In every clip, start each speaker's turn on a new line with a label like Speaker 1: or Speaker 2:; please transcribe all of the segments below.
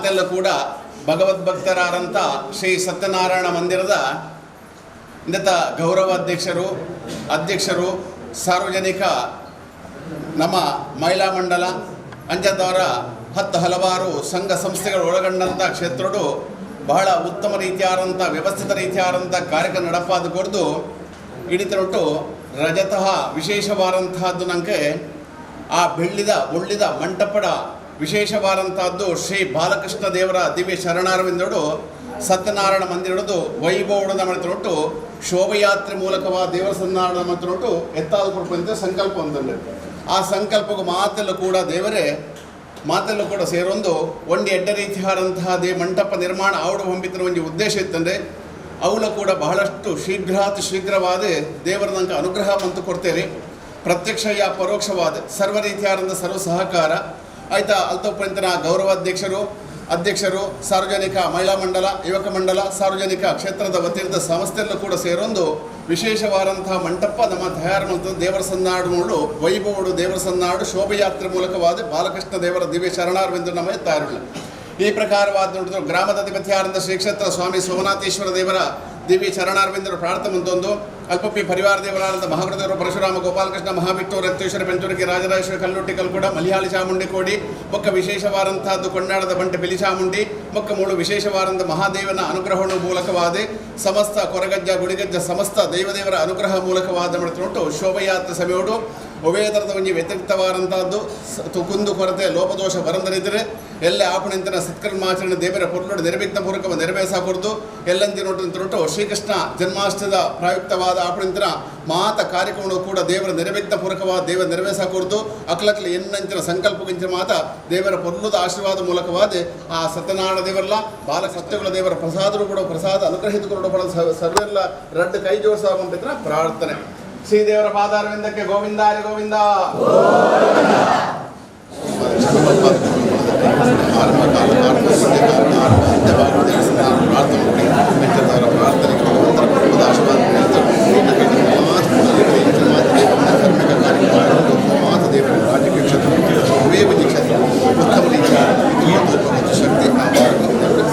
Speaker 1: ಮಾತೆಲ್ಲ ಕೂಡ ಭಗವದ್ಭಕ್ತರಾದಂಥ ಶ್ರೀ ಸತ್ಯನಾರಾಯಣ ಮಂದಿರದ ಇಂದತ ಗೌರವ ಅಧ್ಯಕ್ಷರು ಅಧ್ಯಕ್ಷರು ಸಾರ್ವಜನಿಕ ನಮ್ಮ ಮಹಿಳಾ ಮಂಡಲ ಅಂಜದವರ ಹತ್ತು ಹಲವಾರು ಸಂಘ ಸಂಸ್ಥೆಗಳು ಒಳಗೊಂಡಂಥ ಕ್ಷೇತ್ರಡು ಬಹಳ ಉತ್ತಮ ರೀತಿಯಾದಂಥ, ವ್ಯವಸ್ಥಿತ ರೀತಿಯಾದಂಥ ಕಾರ್ಯಕ್ರಮ ನಡಪಾದ ಕೊಡ್ದು ಹಿಡಿತರೊಟ್ಟು ರಜತಃ ವಿಶೇಷವಾದಂತಹದ್ದು ನನಗೆ ಆ ಬೆಳ್ಳಿದ ಒಳ್ಳಿದ ಮಂಟಪದ ವಿಶೇಷವಾದಂತಹದ್ದು ಶ್ರೀ ಬಾಲಕೃಷ್ಣ ದೇವರ ದಿವ್ಯ ಶರಣಾರವಿಂದೋಡು ಸತ್ಯನಾರಾಯಣ ಮಂದಿರದ್ದು ವೈಭವದ ಮನೆತನೊಟ್ಟು ಶೋಭಯಾತ್ರೆ ಮೂಲಕವಾದ ದೇವರ ಸತ್ಯನಾರಾಯಣ ಮಂತ್ರೊಟ್ಟು ಎತ್ತಾದ ಕೊಡ್ಪಂತ ಸಂಕಲ್ಪ ಒಂದುಂಡು. ಆ ಸಂಕಲ್ಪಕ್ಕೂ ಮಾತೆಲ್ಲ ಕೂಡ ದೇವರೇ ಮಾತೆಲ್ಲ ಕೂಡ ಸೇರೊಂದು ಒಂಡಿ ಎಡ್ಡ ರೀತಿಯಾದಂತಹ ಮಂಟಪ ನಿರ್ಮಾಣ ಆವಡು ಹೊಂಬಿತರ ಒಂಜಿ ಉದ್ದೇಶ ಇತ್ತಂದರೆ ಅವಳು ಕೂಡ ಬಹಳಷ್ಟು ಶೀಘ್ರಾತಿ ಶೀಘ್ರವಾದ ದೇವರ ನಂಗೆ ಅನುಗ್ರಹ ಮಂತು ಕೊಡ್ತೇನೆ. ಪ್ರತ್ಯಕ್ಷ ಯಾ ಪರೋಕ್ಷವಾದ ಸರ್ವ ರೀತಿಯಾದಂಥ ಸರ್ವ ಸಹಕಾರ ಆಯ್ತಾ. ಅಲ್ತೋಪಂತನ ಗೌರವಾಧ್ಯಕ್ಷರು, ಅಧ್ಯಕ್ಷರು, ಸಾರ್ವಜನಿಕ ಮಹಿಳಾ ಮಂಡಲ, ಯುವಕ ಮಂಡಲ, ಸಾರ್ವಜನಿಕ ಕ್ಷೇತ್ರದ ವತಿಯಿಂದ ಸಂಸ್ಥೆಯಲ್ಲೂ ಕೂಡ ಸೇರೊಂದು ವಿಶೇಷವಾದಂತಹ ಮಂಟಪ ನಮ್ಮ ತಯಾರು ಮಾಡ್ತದೆ. ದೇವರ ಸನ್ನಾಡು ಮೂಡು ವೈಭವಡು ದೇವರ ಸನ್ನಾಡು ಶೋಭಯಾತ್ರೆ ಮೂಲಕವಾದ ಬಾಲಕೃಷ್ಣ ದೇವರ ದಿವ್ಯ ಶರಣಾರವಿಂದ ನಮ್ಮ ತಯಾರುಳ್ಳ ಈ ಪ್ರಕಾರವಾದ ನೋಡಿದ್ರು ಗ್ರಾಮದ ಅಧಿಪತಿಯಾದಂಥ ಶ್ರೀ ಕ್ಷೇತ್ರ ಸ್ವಾಮಿ ಸೋಮನಾಥೇಶ್ವರ ದೇವರ ದಿವ್ಯ ಚರಣಾರವಿಂದರು ಪ್ರಾರ್ಥನೆ ಮುಂದೊಂದು ಅಲ್ಪಪಿ ಪರಿವಾರ ದೇವರಾದಂಥ ಮಹಾಗುರುದೇವರು ಪರಶುರಾಮ ಗೋಪಾಲಕೃಷ್ಣ ಮಹಾವಿಷ್ಣು ರಕ್ತೇಶ್ವರ ಪೆಂಚುರಿಕೆ ರಾಜರಾಜೇಶ್ವರ ಕಲ್ಲುಟ್ಟಿ ಕಲ್ಕುಡ ಮಲಯಾಳಿ ಚಾಮುಂಡಿ ಕೋಡಿ ಮೊಕ್ಕ ವಿಶೇಷವಾದಂತಹದ್ದು ಕೊಂಡಾಡದ ಬಂಟೆ ಬಿಲಿ ಚಾಮುಂಡಿ ಮೊಕ್ಕ ಮೂಳು ವಿಶೇಷವಾದಂಥ ಮಹಾದೇವನ ಅನುಗ್ರಹಣ ಮೂಲಕವಾದ ಸಮಸ್ತ ಕೊರಗಜ್ಜ ಗುಡಿಗಜ್ಜ ಸಮಸ್ತ ದೈವದೇವರ ಅನುಗ್ರಹ ಮೂಲಕವಾದ ಮಾಡ್ತುಂಟು ಶೋಭಯಾತ್ರೆ ಸಮಯೋಡು ಉಭಯತರದ ಒಂಜಿ ವ್ಯತಿರಿಕ್ತವಾದಂತಹದ್ದು ಕುಂದು ಕೊರತೆ ಲೋಪದೋಷ ಬರಂದರಿದ್ದರೆ ಎಲ್ಲ ಆಪಣಿಂತನ ಸತ್ಕರ್ಮಾಚರಣೆ ದೇವರ ಪೊರ್ಲೋಡು ನಿರ್ವಿಘ್ನ ಪೂರ್ವಕ ನೆರವೇರಿಸಕೂಡದು. ಎಲ್ಲಂದಿ ನೋಟು ಶ್ರೀಕೃಷ್ಣ ಜನ್ಮಾಷ್ಟದ ಪ್ರಾಯುಕ್ತವಾದ ಆಪಣಿಂತನ ಮಾತ ಕಾರ್ಯಕ್ರಮ ಕೂಡ ದೇವರ ನಿರ್ವಿಘ್ನ ಪೂರ್ವಕವಾದ ದೇವರ ನೆರವೇರಿಸಕೂಡದು. ಅಕ್ಲಕ್ಲ ಎನ್ನಂಚಿನ ಸಂಕಲ್ಪಕ್ಕಿಂಚ ಮಾತ ದೇವರ ಪೊರ್ಲುದ ಆಶೀರ್ವಾದ ಮೂಲಕವಾದ ಆ ಸತ್ಯನಾರಾಯಣ ದೇವರಲ್ಲ ಬಾಲ ಸತ್ಯಗಳ ದೇವರ ಪ್ರಸಾದರು ಕೂಡ ಪ್ರಸಾದ ಅನುಗ್ರಹಿತುಕೊಂಡು ಸರ್ವೆಲ್ಲ ರಡ್ಡು ಕೈ ಜೋಡಿಸ ಪ್ರಾರ್ಥನೆ. ಶ್ರೀದೇವರ ಪಾದಾರವಿಂದಕ್ಕೆ ಗೋವಿಂದಾರಿ ಗೋವಿಂದ.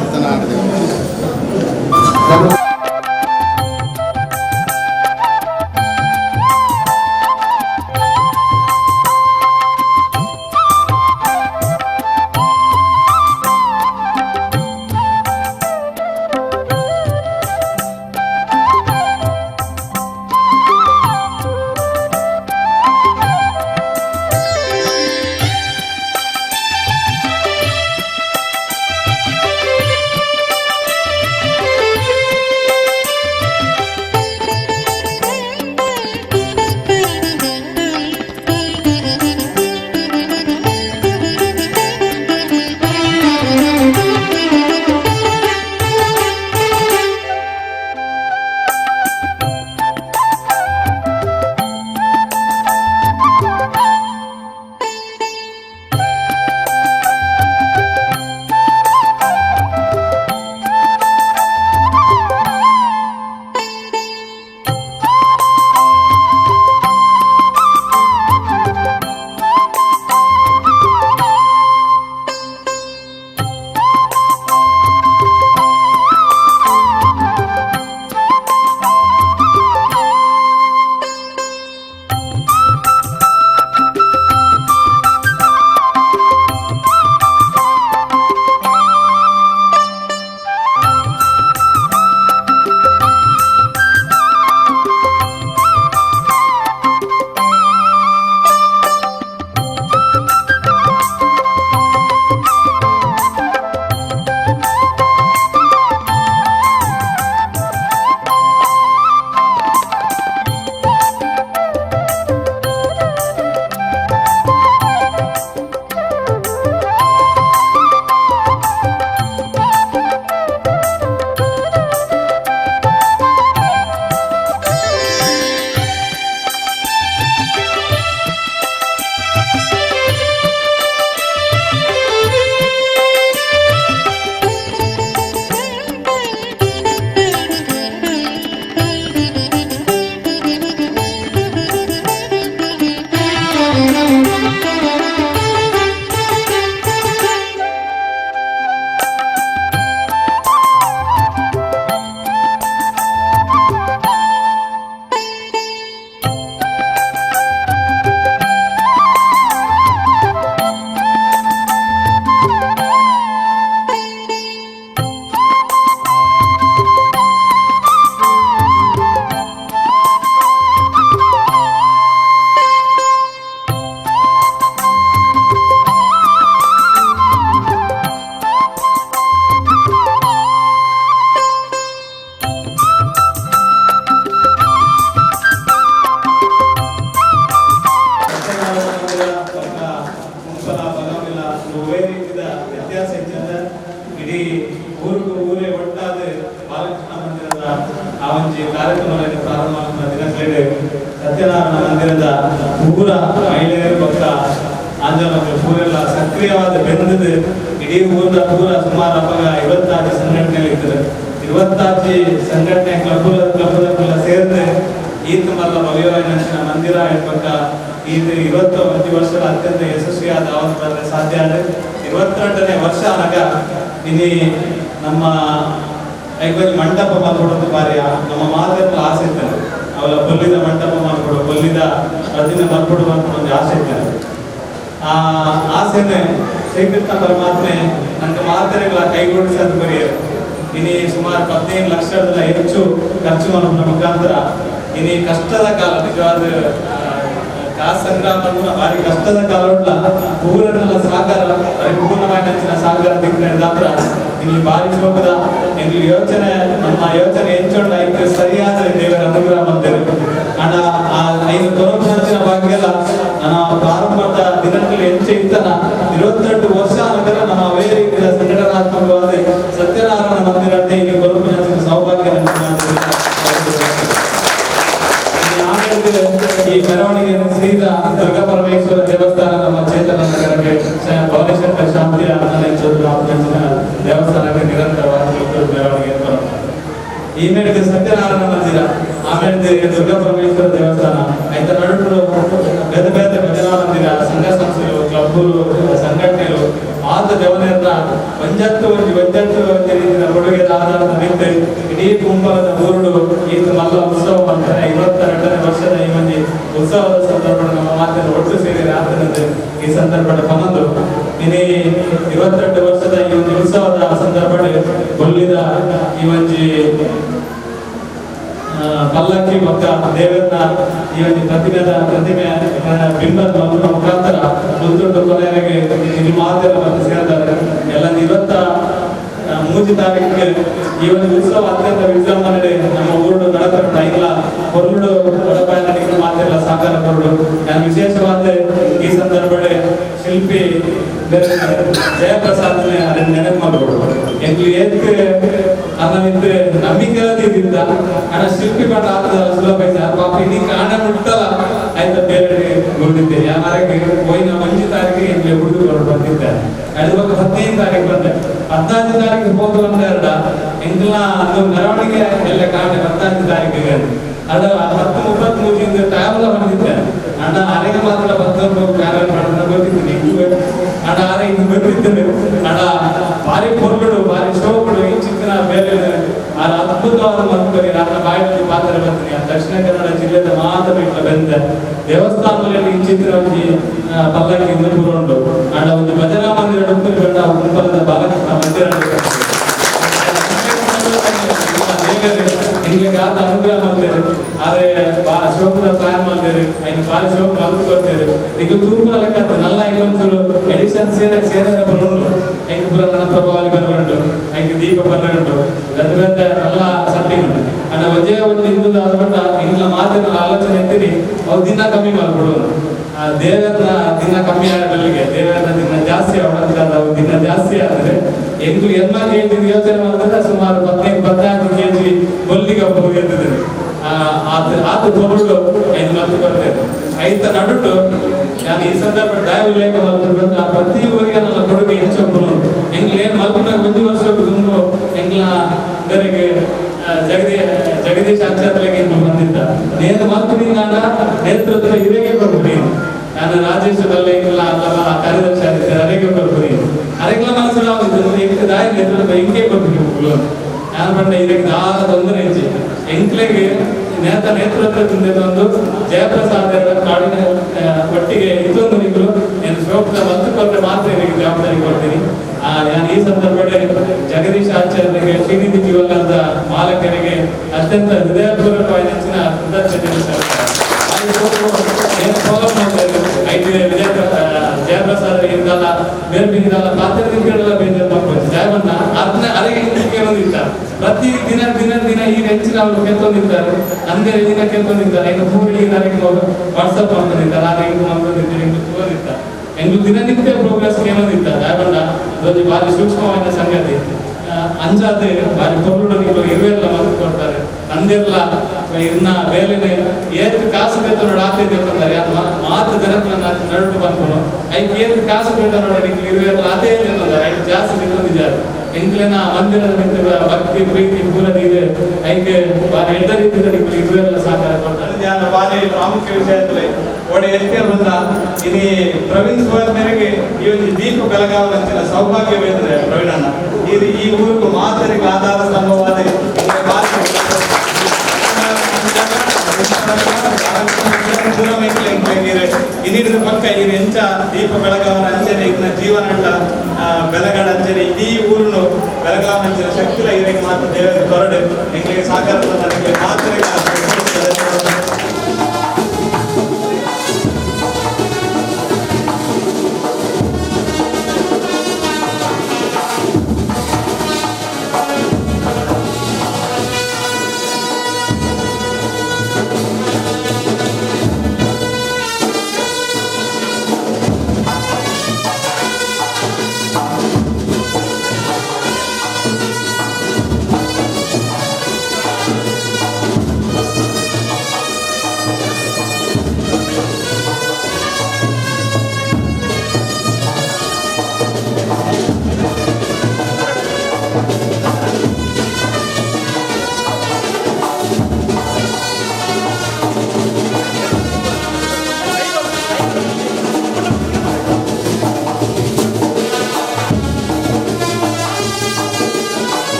Speaker 2: ಸತ್ಯನಾರಾಯಣ ದೇವರು.
Speaker 3: ಸಕ್ರಿಯವಾದ ಬೆಂದದು ಇಡೀ ಊರ ಪೂರ ಸುಮಾರು ಅವಾಗ 26 ಸಂಘಟನೆ ಇರ್ತದೆ. 26 ಸಂಘಟನೆ ಕ್ಲಬ್ ಕ್ಲಬ್ ಸೇರಿದ್ರೆ ಈತ ಮಲ್ಲ ಭವ್ಯವಾದ ಮಂದಿರ ಪಕ್ಕ ಇದು 21 ವರ್ಷದ ಅತ್ಯಂತ ಯಶಸ್ವಿಯಾದ ಆವತ್ತು ಬಂದರೆ ಸಾಧ್ಯ ಆದರೆ 22ನೇ ವರ್ಷ ಆಗ ಇಲ್ಲಿ ನಮ್ಮ ಐಕ್ವಲ್ಲಿ ಮಂಟಪ ಮಾಡ್ಕೊಡೋದು ಬಾರಿ ನಮ್ಮ ಮಾತೆಲ್ಲ ಆಸೆ ಇದ್ದಾರೆ. ಅವರ ಬೊಲ್ಲಿದ ಮಂಟಪ ಮಾಡ್ಕೊಡು, ಬೊಲ್ಲಿದ ಪ್ರತಿಮೆ ಮಾಡ್ಕೊಡು ಅಂತ ಒಂದು ಆಸೆ ಇದ್ದಾರೆ. ಆ ಆಸೆನೆ ಶ್ರೀಕೃಷ್ಣ ಪರಮಾತ್ಮೆ ನನ್ನ ಮಾತೆಗಳ ಕೈಗೂಡಿಸೋದು ಬರೆಯರು. ಇನಿ ಸುಮಾರು 15 ಲಕ್ಷದ ಹೆಚ್ಚು ಖರ್ಚು ಮಾಡೋದ್ರ ಮುಖಾಂತರ ಇನಿ ಕಷ್ಟದ ಕಾಲ, ನಿಜವಾದ ಕಾಸು ಸಂಗ್ರಹ ಭಾರಿ ಕಷ್ಟದ ಕಾಲ ಉಂಟ, ಪೂರನೆಲ್ಲ ಸಾಕಾರ ಪರಿಪೂರ್ಣವಾಗಿ ಸಾಕಾರ ದಿಕ್ಕಿನ ಇಲ್ಲಿ ಭಾರಿ ಶೋಕದ ಎಂಗ್ಲು ಯೋಚನೆ, ನಮ್ಮ ಯೋಚನೆ ಎಂಚೊಂಡ ಐತೆ ಸರಿಯಾದ ದೇವರ ಅನುಗ್ರಹ ಬಂದೇವೆ. ಅಣ್ಣ ಆ 5 ಕೊರೋನಾ ಭಾಗ್ಯಲ್ಲ ನನ್ನ ಪ್ರಾರಂಭದ ದಿನಗಳು ಎಂಚೆ ಇತ್ತನ 22 ವರ್ಷ ನಂತರ ನಮ್ಮ ಅವೇ ರೀತಿಯ ಸಂಘಟನಾತ್ಮಕವಾದ ಸತ್ಯನಾರಾಯಣ ಮಂದಿರ ಇಲ್ಲಿ ಕೊರೋನಾ ಸೌಭಾಗ್ಯ. ಈ ಮೆರವಣಿಗೆಯನ್ನು ಸೀದಾ ದುರ್ಗಾ ಪರಮೇಶ್ವರ ದೇವಸ್ಥಾನ ನಮ್ಮ ಚೇತನ ನಗರಕ್ಕೆ ಭವನೇಶ್ವರ ಶಾಂತಿಯ ದೇವಸ್ಥಾನಕ್ಕೆ ನಿರಂತರವಾಗಿ ಮೆರವಣಿಗೆ ಬರುತ್ತೆ. ಈ ಮೇರೆಗೆ ಸತ್ಯನಾರಾಯಣ ಮಂದಿರ, ಆಮೇಲೆ ದುರ್ಗಾ ಪರಮೇಶ್ವರ ದೇವಸ್ಥಾನ, ಆಯ್ತ ನಡುಟು ಬೇರೆ ಬೇರೆ ಭಜನಾ ಮಂದಿರ, ಸಂಘ ಸಂಸ್ಥೆಗಳು, ಕ್ಲಬ್ಗಳು, ಸಂಘಟನೆಗಳು ಆತ ದೇವನೇರ್ನ ಒಂಜತ್ತು ಒಂಜಿ ಒಂಜತ್ತು ಒಂಜಿ ರೀತಿಯ ಕೊಡುಗೆ ಆಧಾರದ ನಿಂತು ಇಡೀ ಕುಂಬಳದ ಊರುಡು ಈತ ಮಲ್ಲ ಉತ್ಸವ ಮಾಡ್ತಾರೆ. 22ನೇ ವರ್ಷದ ಈ ಮಂದಿ ಉತ್ಸವದ ಸಂದರ್ಭ ನಮ್ಮ ಮಾತನ್ನು ಒಟ್ಟು ಸೇರಿ ಆತನದ್ದು ಈ ಸಂದರ್ಭದ ಪನಂದು ಇನಿ 22 ವರ್ಷದ ಈ ಒಂದು ಉತ್ಸವದ ಸಂದರ್ಭ ಬೊಲ್ಲಿದ ಈ ಒಂಜಿ ಪಲ್ಲಕ್ಕಿ ಮಕ್ಕ ದೇವರನ್ನ ಈ ಒಂದು ಪ್ರತಿಮೆದ ಪ್ರತಿಮೆ ಬಿಂಬದ ಮುಖಾಂತರ ದೊಡ್ಡ ಕೊನೆಗೆ ಇಲ್ಲಿ ಮಾತೆಲ್ಲ ಬಂದು ಸೇರ್ತಾರೆ. ಎಲ್ಲ 23 ತಾರೀಕಿಗೆ ಈ ಒಂದು ಉತ್ಸವ ಅತ್ಯಂತ ವಿಜೃಂಭಣೆ ನಮ್ಮ ಊರು ನಡಪಟ್ಟ ಇಲ್ಲ ಹೊರಡು ಹೊರಪಾಯನ ಮಾತೆಲ್ಲ ಸಾಕಾರ ಕೊರಡು. ನಾನು ವಿಶೇಷವಾದ ಈ ಸಂದರ್ಭದಲ್ಲಿ ಶಿಲ್ಪಿ ಜಯಪ್ರಸಾದ್ ಅದನ್ನ ನೆನಪು ಮಾಡ್ಕೊಡು. ಎಂಗ್ಲು ಏತ್ಗೆ ಅದನ್ನಿದ್ರೆ ನಂಬಿಕೆ ಇದ್ದಿದ್ದ ಹಣ ಶಿಲ್ಪಿ ಪಟ್ಟ ಆತದ ಸುಲಭ ಐತೆ ಪಾಪ ಇಡೀ ಕಾಣ ಮುಟ್ಟಲ್ಲ ಆಯ್ತಾ ಬೇರೆ ಗುರುಡಿದ್ದೆ ಯಾರಿಗೆ ಹೋಯ್ನ 1 ತಾರೀಕಿಗೆ ಎಂಗ್ಲೆ ಹುಡುಗರು ಬಂದಿದ್ದೆ. ಅದ್ರ ಬಗ್ಗೆ 15 ತಾರೀಕು ಬಂದೆ. 14 ತಾರೀಕು ಹೋದ ಒಂದೆರಡ ಎಂಗ್ಲ ಅದು ಮೆರವಣಿಗೆ ಎಲ್ಲ ಕಾಣ 14 ತಾರೀಕಿಗೆ ಅದು 10:33 ಟೈಮ್ ಬಂದಿದ್ದೆ. ಅಣ್ಣ ಅರೆಗೆ ಮಾತ್ರ ಬಂದು ಕಾರ್ಯ ಮಾಡೋದನ್ನ ಗೊತ್ತಿದ್ದೀನಿ. ಅಣ್ಣ ಆರೆ ಹಿಂಗ್ ಬಂದಿದ್ದೇನೆ. ಅಣ್ಣ ಭಾರಿ ಪೊರ್ಗಳು ಭಾರಿ ಶೋಗಳು ಈ ಚಿಕ್ಕನ ಬೇರೆ ಆ ಅದ್ಭುತವಾದ ಮಂತ್ರಿ ನನ್ನ ಬಾಯಲ್ಲಿ ಪಾತ್ರ ಬರ್ತೀನಿ. ಆ ದಕ್ಷಿಣ ಕನ್ನಡ ಜಿಲ್ಲೆದ ಮಾತ್ರ ಇಟ್ಲ ಬಂದೆ ದೇವಸ್ಥಾನದಲ್ಲಿ ಈ ಚಿತ್ರ ಒಂಜಿ ಪಲ್ಲಕ್ಕಿ ಇಂದು ಉಂಟು. ಅಣ್ಣ ಒಂದು ಭಜನಾ ಮಂದಿರ ಉಪ್ಪು ಬೇಡ ಕುಂಬಲದ ಬಾಲಕೃಷ್ಣ ಮಂದಿರ ನಿಮಗೆ ಆತ ಅನುಗ್ರಹ ಮಾಡ್ತೇವೆ. ಆದ್ರೆ ಶೋಕದ ಪ್ಲಾನ್ ಮಾಡ್ತೇವೆ, ಐನು ಬಾರಿ ಶೋಕ ಮಲ್ಕೊಡ್ತೇವೆ. ಈಗ ತೂಕ ಲೆಕ್ಕ ನಲ್ಲ ಇನ್ನೊಂದು ಎಡಿಷನ್ ಸೇರ ಸೇರ ಬರುಂಡು ಐದು ಪುರ ನನ್ನ ಪ್ರಭಾವಳಿ ಬರುಂಟು, ಐದು ದೀಪ ಬರುಂಟು, ಅದರಿಂದ ನಲ್ಲ ಸೆಟ್ಟಿಂಗ್ ಉಂಟು. ಅಣ್ಣ ಒಂದೇ ಒಂದು ಹಿಂದೂ ಆದ ಇಂಗ್ಲ ಮಾತಿನ ಆಲೋಚನೆ ಇರ್ತೀನಿ ಅವ್ರು ದಿನ ಕಮ್ಮಿ ಮಾಡ್ಕೊಡೋದು. ಆ ದೇವರನ್ನ ದಿನ ಕಮ್ಮಿ ಆಗಲಿಕ್ಕೆ ದೇವರನ್ನ ದಿನ ಜಾಸ್ತಿ ಆಗೋದು ದಿನ ಜಾಸ್ತಿ ಆದ್ರೆ ಎಂಟು ಎನ್ನ ಕೆಜಿ ಯೋಚನೆ ಮಾಡಿದ್ರೆ ಸುಮಾರು 15-14 ಕೆಜಿ ಬೊಲ್ಲಿಗೆ ಒಬ್ಬ ಇರ್ತದೆ. ಆತ ತೊಗೊಂಡು 5 ಮತ್ತು ಬರ್ತೇನೆ ಐತ ನಡುಟು ನಾನು ಈ ಸಂದರ್ಭ ದಯ ಉಲ್ಲೇಖ ಮಾಡ್ತಿರ್ಬೇಕು. ಆ ಪ್ರತಿ ಊರಿಗೆ ನನ್ನ ಕೊಡುಗೆ ಹೆಚ್ಚು ಎಂಗ್ಲ ಏನ್ ಮಲ್ಪುನಾಗ ಒಂದು ವರ್ಷ ತುಂಬ ಎಂಗ್ಲ ಬೇರೆಗೆ ಜಗದೀಶ್ ಆಚಾರ್ಯಗೆ ಬಂದಿದ್ದ ನೇನು ಮಲ್ಪುನಿಂದ ನೇತೃತ್ವ ಇವೇಗೆ ಕೊಡ್ತೀನಿ. ನಾನು ರಾಜೇಶ್ ಬಲ್ಲೆ ಇಲ್ಲ ಅಲ್ಲ ಕಾರ್ಯದರ್ಶಿ ಆಗಿದ್ದಾರೆ ಅರೆಗೆ ಕೊಡ್ತೀನಿ. ಅರೆಗ್ಲ ಮನಸ್ಸು ಎಂಕ್ ದಾಯ ನೇತೃತ್ವ ಎಂಕೆ ಕೊಡ್ತೀನಿ. ನಾನು ಬಂಡ ಇದಕ್ಕೆ ದಾದ ತೊಂದರೆ ಹೆಜ್ಜೆ ಎಂಕ್ಲೆಗೆ ನೇತ ನೇತೃತ್ವ ಒಂದು ಜಯಪ್ರಸಾದ್ ಕಾಡಿನ ಒಟ್ಟಿಗೆ ಇದೊಂದು ನಿಗಳು ನಾನು ಶೋಕದ ಮತ್ತು ಕೊಟ್ಟರೆ ಮಾತ್ರ ಇದಕ್ಕೆ ಜವಾಬ್ದಾರಿ ಕೊಡ್ತೀನಿ. ನಾನು ಈ ಸಂದರ್ಭದಲ್ಲಿ ಜಗದೀಶ್ ಆಚಾರ್ಯರಿಗೆ ಶ್ರೀನಿಧಿ ಜೀವನದ ಮಾಲಕರಿಗೆ ಅತ್ಯಂತ ಹೃದಯಪೂರ್ವಕವಾಗಿ ಹೆಚ್ಚಿನ ಕೃತಜ್ಞತೆ ಸಲ್ಲಿಸ್ತೇನೆ. ಜಯಪ್ರಸಾದ್ ಇಂದಲ್ಲ ಬೇರೆ ಬೇರೆ ಪಾತ್ರ ಬೇಜಾರು ಮಾಡ್ಬೋದು ಜಯವನ್ನ ಅದನ್ನ ಅರೆಗೆ ಕೇಳೋದಿತ್ತ ಪ್ರತಿ ದಿನ ದಿನ ದಿನ ಈ ಹೆಚ್ಚಿನ ಅವರು ಕೇಳ್ಕೊಂಡಿದ್ದಾರೆ, ಅಂದೇ ದಿನ ಕೇಳ್ಕೊಂಡಿದ್ದಾರೆ. ಇನ್ನು ಪೂರಿಗೆ ನನಗೆ ವಾಟ್ಸಪ್ ಮಾಡ್ಕೊಂಡಿದ್ದಾರೆ, ನಾನು ಹಿಂಗ್ ಮಾಡ್ಕೊಂಡಿದ್ದೀನಿ ಹಿಂಗ್ ತೋರಿತ್ತ ಎಂಗು ದಿನನಿತ್ಯ ಪ್ರೋಗ್ರೆಸ್ ಕೇಳೋದಿತ್ತ ಜಯವನ್ನ ಅದೊಂದು ಭಾರಿ ಸೂಕ್ಷ್ಮವಾದ ಸಂಗತಿ. ಅಂಚಾದ್ ಬಾರಿ ಪೊರ್ಲುಡು ನಿಕುಲು ಇರ್ವೆರ್ಲ ಮಲ್ತ್ ಕೊರ್ತಾರೆ. ನಂದೆರ್ಲ ಇನ್ನ ಬೇಲೆನೆ ಏತ್ ಕಾಸು ಬೇತನೋಡು ಆತೆ ದೆತ್ತೊಂದಾರೆ. ಯಾನ್ ಮಾತ ಜನಕ್ಲೆನ ನಡುಟು ಪನ್ಪುನು, ಐಕ್ ಏತ್ ಕಾಸು ಬೇತನೋಡು ನಿಕ್ಲು ಇರ್ವೆರ್ಲ ಆತೇ ದೆತ್ತೊಂದಾರೆ, ಐಕ್ ಜಾಸ್ತಿ ದೆತ್ತೊಂದಿಜಾರ್. ಎಂಕ್ಲೆನ ಮಂದಿರದ ಮಿತ್ತ್ ಭಕ್ತಿ ಪ್ರೀತಿ ಪೂರ ದೀದ್ ಐಕ್ ಬಾರಿ ಎಡ್ಡೆ ರೀತಿದ ನಿಕ್ಲು ಇರ್ವೆರ್ಲ ಸಹಕಾರ ಕೊರ್ತಾರೆ.
Speaker 4: ಧ್ಯಾನ ಬಾರಿ ಪ್ರಾಮುಖ್ಯ ವಿಷಯ. ಒಡೆ ಎಷ್ಟೇ ಬಂದ ಇನಿ ಪ್ರವೀಣ್ ಸುವರ್ಣರಿಗೆ ಈ ಒಂದು ದೀಪ ಬೆಳಗಾವನಂಚಿನ ಸೌಭಾಗ್ಯ ಬೇತದೆ. ಪ್ರವೀಣ್ ಅಣ್ಣ, ಇದು ಈ ಊರಿಗೆ ಮಾತರಿಗೆ ಆಧಾರ ಸ್ತಂಭವಾದ. ಇನ್ನಿಡಿದ ಪಕ್ಕ ಇರು ಎಂಚ ದೀಪ ಬೆಳಗಾವನ ಅಂಚನೆ ಇನ್ನ ಜೀವನ ಬೆಳಗಾಡ ಅಂಚನೆ ಇಡೀ ಊರುನು ಬೆಳಗಾವನಂಚಿನ ಶಕ್ತಿಲ ಇರಕ್ಕೆ ಮಾತ್ರ ದೇವರ ಕೊರಡು ಎಂಗಳಿಗೆ ಸಹಕಾರ ನನಗೆ ಮಾತ್ರ.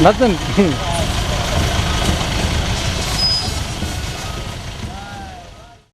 Speaker 5: ಬರ್ತೇನೆ.